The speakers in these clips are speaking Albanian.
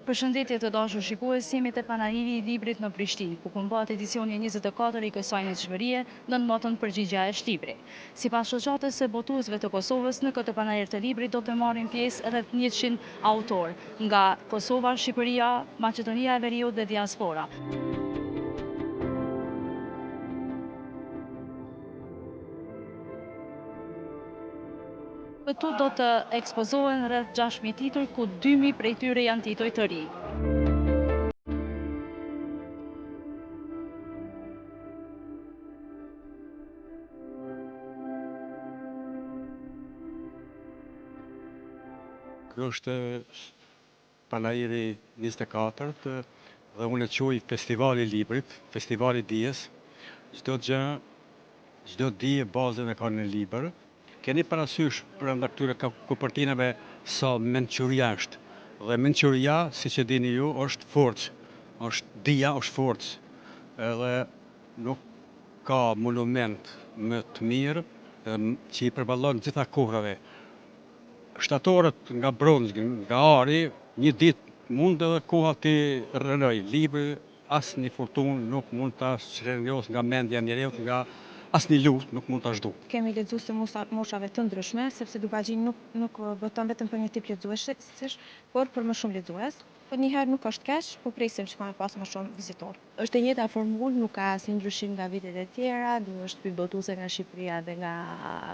Përshëndetje të dashur shikues, jemi te Panairi i Librit në Prishtinë, ku po mbahet edicioni i 24 i kësaj nitshmërie nën moton Përgjigja është libri. Sipas Shoqatës së Botuesve të Kosovës, në këtë panair të librit do të marrin pjesë rreth 100 autorë nga Kosova, Shqipëria, Maqedonia e Veriut dhe diaspora. Këtu do të ekspozohen rreth 6.000 tituj, ku 2.000 prej tyre janë tituj të rinj. Ky është panairi 24 dhe unë e quaj festivali i librit, festivali i dijes. Çdo gjë, çdo dije bazën e ka në libër. Keni parasysh brenda këtyre kopertinave sa mençuria është. Dhe mençuria, siç e dini ju, është forcë. Është dija është forcë. Edhe nuk ka monument më të mirë që i përballon gjitha kohrave. Shtatoret nga bronzi, nga ari, një ditë mund edhe koha t'i rrënojë. Libri asnjë furtunë nuk mund ta çrrënjosë nga mendja e njeriut, nga asnjë luftë nuk mund ta zhdukë. Kemi lexues të moshave të ndryshme, sepse Dukagjini nuk nuk boton vetëm për një tip lexuesish, por për më shumë lexues. Për njëherë nuk është keq, po presim që ka me pas më shumë vizitorë. Është e njëjta formulë, nuk ka asnjë ndryshim nga vitet e tjera, dy shtëpi botuese nga Shqipëria dhe nga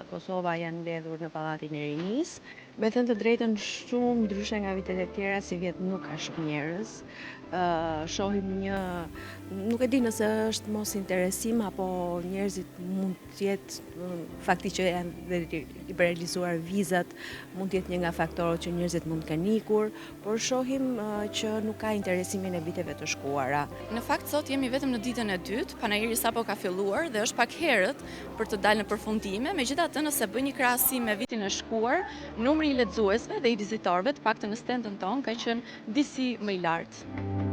Kosova janë mbledhur në Pallatin e Rinisë. Me thënë të drejtën shumë ndryshe nga vitet e tjera, sivjet nuk ka shumë njerëz. Shohim një, nuk e di nëse është mosinteresim apo njerëzit mund të jetë fakti që janë dhe liberalizuar vizat, mund të jetë një nga faktorët që njerëzit mund të kenë ikur, por shohim që nuk ka interesimin e viteve të shkuara. Në fakt sot jemi vetëm në ditën e dytë, panairi sapo ka filluar dhe është pak herët për të dalë në përfundime, megjithatë nëse bëj një krahasim me vitin e shkuar, numri i lexuesve dhe i vizitorëve, të paktën në stendën tonë, ka qenë disi më i lartë.